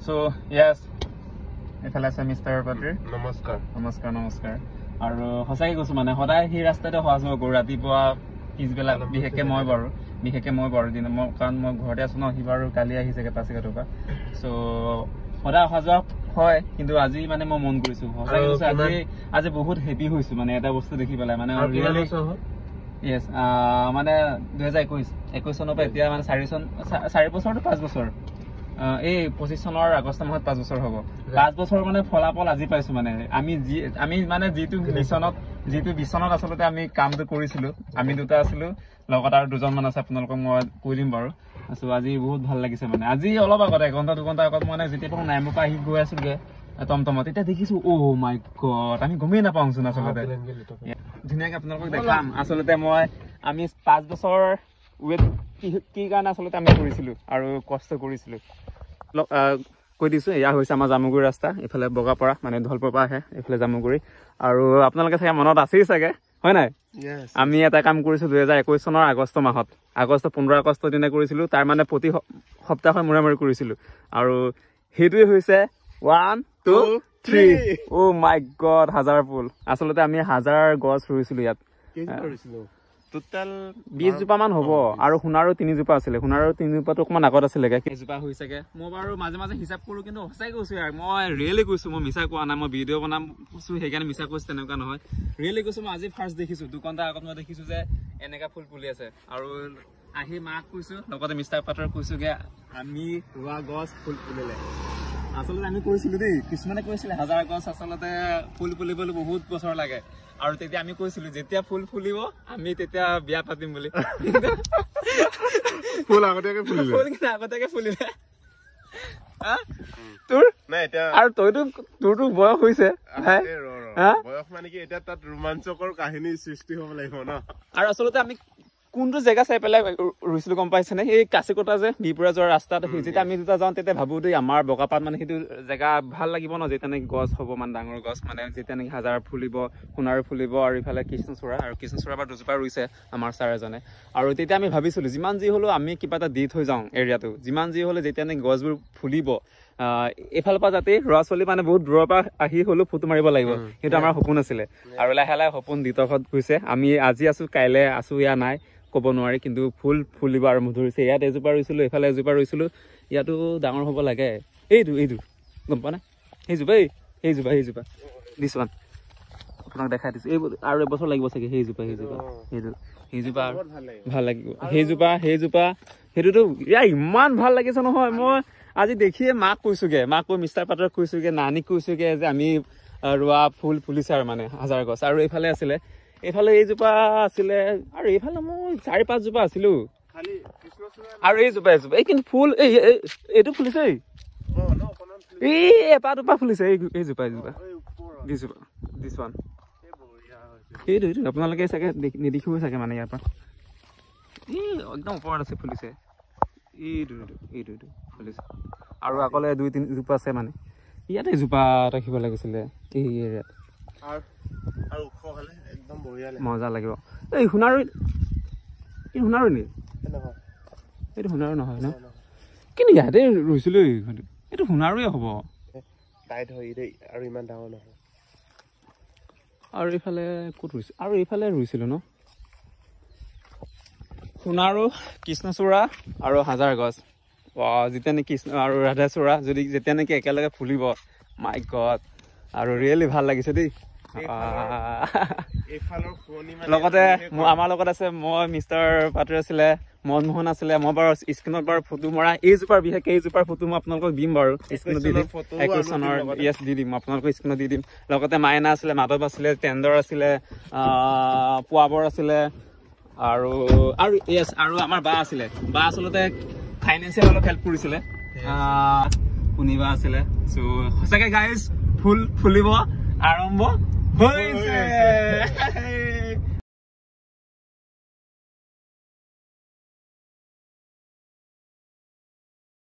চ' য়েছ, এইফালে আছে মিষ্টাৰ পাতিৰ। নমস্কাৰ। নমস্কাৰ, নমস্কাৰ। আৰু সঁচাকে কৈছো, মানে সদায় সেই ৰাস্তাতে অহা যোৱা কৰোঁ, ৰাতিপুৱা পিছবেলা, বিশেষকে মই বাৰু দিন মই, কাৰণ মই ঘৰতে আছো ন। সি বাৰু কালি আহিছেগে পাছিঘাটৰ পৰা। চ' সদায় অহা যোৱা হয়, কিন্তু আজি মানে মই মন কৰিছো, সঁচাকে আৰু কৈছো, আজি আজি বহুত হেপী হৈছো, মানে এটা বস্তু দেখি পেলাই মানে। আৰু কিমান ৰিয়েলি বছৰ হ'ল? য়েছ, মানে 2021 চনৰ পৰা এতিয়া মানে 4 চন, 4 বছৰটো 5 বছৰ, এই 25 চনৰ আগষ্ট মাহত 5 বছৰ হ'ব। 5 বছৰ মানে ফলাফল আজি পাইছো। মানে আমি মানে যিটো মিছনত আচলতে আমি কামটো কৰিছিলো, আমি দুটা আছিলো, লগত আৰু দুজনমান আছে, আপোনালোকক মই কৈ দিম বাৰু। চ' আজি বহুত ভাল লাগিছে। মানে আজি অলপ আগত, এঘণ্টা দুঘণ্টা আগত, মানে যেতিয়া মই নাৰায়ণপুৰৰ পৰা আহি গৈ আছোগে টমটমত, তেতিয়া দেখিছো, অ' মাই গড, আমি গমেই নাপাওঁচোন আচলতে। ধুনীয়াকে আপোনালোকক দেখাম। আচলতে আমি 5 বছৰ ৱেট কি কি কাৰণে আচলতে আমি কৰিছিলো আৰু কষ্ট কৰিছিলো। কৈ দিছো, এয়া হৈছে আমাৰ জামুগুৰি ৰাস্তা। এইফালে বগাপাৰা, মানে ধলপুৰৰ পৰা আহে, এইফালে জামুগুৰি। আৰু আপোনালোকে চাগে মনত আছেই চাগে, হয় নাই? আমি এটা কাম কৰিছো 2021 চনৰ আগষ্ট মাহত, আগষ্ট 15 আগষ্টৰ দিনা কৰিছিলো। তাৰ মানে প্ৰতি সপ্তাহৰ মূৰে মূৰে কৰিছিলো আৰু সেইটোৱে হৈছে 1, 2, 3, oh my God, হাজাৰ ফুল। আচলতে আমি হাজাৰ গছ ৰুইছিলো ইয়াত। টোটেল 20 জোপা মান হ'ব। আৰু সোণাৰো তিনিজোপা আছিলে, সোণাৰো তিনিজোপাটো অকণমান আগত আছিলেগে, এজোপা হৈছেগে। মই বাৰু মাজে মাজে হিচাপ কৰো, কিন্তু সঁচাই কৈছো ইয়াৰ, মই ৰিয়েলি কৈছো, মই মিছা কোৱা নাই। মই ভিডিঅ' বনামছো সেইকাৰণে মিছা কৈছো তেনেকুৱা নহয়। ৰিয়েলি কৈছো, মই আজি ফাৰ্ষ্ট দেখিছো, 2 ঘণ্টা আগত মই দেখিছো যে এনেকা ফুল ফুলি আছে। আৰু আহি মাক কৈছো, লগতে মিষ্টাৰ পাটৰক কৈছোগে, আমি ৰোৱা গছ ফুল ফুলিলে। আচলতে আমি কৈছিলো দেই, কিছুমানে কৈছিলে হাজাৰ গছ আচলতে ফুল ফুলিবলৈ বহুত বছৰ লাগে। আৰু তেতিয়া আমি কৈছিলো, যেতিয়া ফুল ফুলিব আমি তেতিয়া বিয়া পাতিম বুলি। ফুল আগতীয়াকে ফুলিলে। ফুল কিন্তু আগতীয়াকে ফুলিলে। হা? তোৰ নাই এতিয়া। আৰু তইতো, তোৰতো বয়স হৈছে ভাই। এই ৰ ৰ। হা? বয়স মানে কি, এতিয়া তাত ৰোমাঞ্চকৰ কাহিনী সৃষ্টি হ'ব লাগিব ন। আৰু আচলতে আমি কোনটো জেগা চাই পেলাই ৰুইছিলো গম পাইছেনে? এই কাচিকটা যে বিহপুৰীয়া যোৱা ৰাস্তাত, সেই যেতিয়া আমি দুটা যাওঁ তেতিয়া ভাবো দেই, আমাৰ বগাপাত মানে সেইটো জেগা ভাল লাগিব ন, যেতিয়া নেকি গছ হ'ব, মানে ডাঙৰ গছ, মানে যেতিয়া নেকি হাজাৰ ফুলিব, সোণাৰু ফুলিব আৰু ইফালে কৃষ্ণচূড়া। আৰু কৃষ্ণচূড়া বা দুজোপা ৰুইছে আমাৰ ছাৰ এজনে। আৰু তেতিয়া আমি ভাবিছিলো, যিমান যি হ'লেও আমি কিবা এটা দি থৈ যাওঁ এৰিয়াটো, যিমান যি হ'লেও যেতিয়া নেকি গছবোৰ ফুলিব, এইফালৰ পৰা যাতে ল'ৰা ছোৱালী মানে বহুত দূৰৰ পৰা আহি হ'লেও ফটো মাৰিব লাগিব। সেইটো আমাৰ সপোন আছিলে। আৰু লাহে লাহে সপোন দিঠকত গৈছে। আমি আজি আছো, কাইলৈ আছো ইয়া নাই ক'ব নোৱাৰি, কিন্তু ফুল ফুলিব আৰম্ভ ধৰিছে। ইয়াত এজোপা ৰুইছিলো, এইফালে এজোপা ৰুইছিলো, ইয়াতো ডাঙৰ হ'ব লাগে। এইটো গম পোৱা নাই, সেইজোপা, এই সেইজোপা, দিছ ওৱান, আপোনাক দেখাই দিছো। এই আৰু এবছৰ লাগিব চাগে। সেইজোপা, সেইটো সেইজোপা আৰু বহুত ভাল লাগিব। ভাল লাগিব সেইজোপা। সেইটোতো ইয়াৰ ইমান ভাল লাগিছে নহয়। মই আজি দেখিয়ে মাক কৈছোগে, মাক কৈ মিষ্টাৰ পাটৰক কৈছোগে, নানীক কৈছোগে যে আমি ৰোৱা ফুল ফুলিছে। আৰু মানে হাজাৰ গছ। আৰু এইফালে আছিলে, এইফালে এইজোপা আছিলে, আৰু এইফালে মোৰ চাৰি পাঁচজোপা আছিলো। খালি কৃষ্ণচূড়া। আৰু এইজোপা, এই কিন্তু ফুল এইটো ফুলিছে, এই অ ন, অকণমান ফুলিছে। এই এপাহ দুপাহ ফুলিছে। এই এইজোপা, এই ওপৰত। দিজোপা, দিছ ওৱান। এই বঢ়িয়া হৈছে। সেইটো আপোনালোকে চাগে নেদেখিব চাগে, মানে ইয়াৰ পৰা এই একদম ওপৰত আছে, ফুলিছে। এইটো ফুলিছে। আৰু আগলে দুই তিনিজোপা আছে। মানে ইয়াতে এজোপা ৰাখিব লাগিছিলে এই এৰিয়াত। আৰু ওখ হ'লে একদম বঢ়িয়া লাগিব। মজা লাগিব। এই সোণাৰু, এই সোণাৰু নি? নহয়। এইটো সোণাৰু নহয় ন? নহয়। কিন্তু ইয়াতে ৰুইছিলো, এইটো সোণাৰুৱে হ'ব। টাইট হয় দেই, আৰু ইমান ডাঙৰ নহয়। আৰু এইফালে ক'ত ৰুইছো? আৰু এইফালে ৰুইছিলো ন, সোণাৰু, কৃষ্ণচূড়া আৰু হাজাৰ গছ। যেতিয়া নেকি কৃষ্ণ আৰু ৰাধাচূড়া যদি যেতিয়া নেকি একেলগে ফুলিব, মাই গড! আৰু ৰিয়েলি ভাল লাগিছে দেই। এইফালৰ শুৱনি মানে লগতে আমিহে আমাৰ লগত আছে মই, মিষ্টাৰ পাটোৰ আছিলে, মনমোহন আছিলে। মই বাৰু স্ক্ৰীণত বাৰু ফটো মৰা এইজোপাৰ, বিশেষকৈ এইজোপাৰ ফটো মই আপোনালোকক দিম বাৰু, স্ক্ৰীণত দি দিম। ফটোও 21 আমি দিম চনৰ লগতে। য়েছ, দি দিম আপোনালোকক, স্ক্ৰীণত দি দিম। লগতে মাইনা আছিলে, মাধৱ আছিলে, টেণ্ডৰ আছিলে, পোৱাবৰ আছিলে, আৰু য়েছ, আৰু আমাৰ বা আছিলে। বা আচলতে ফাইনেন্সিয়েল অলপ হেল্প কৰিছিলে। কোনিবা আছিলে। চ' সঁচাকে গাইজ, ফুল ফুলিব আৰম্ভ হৈছে।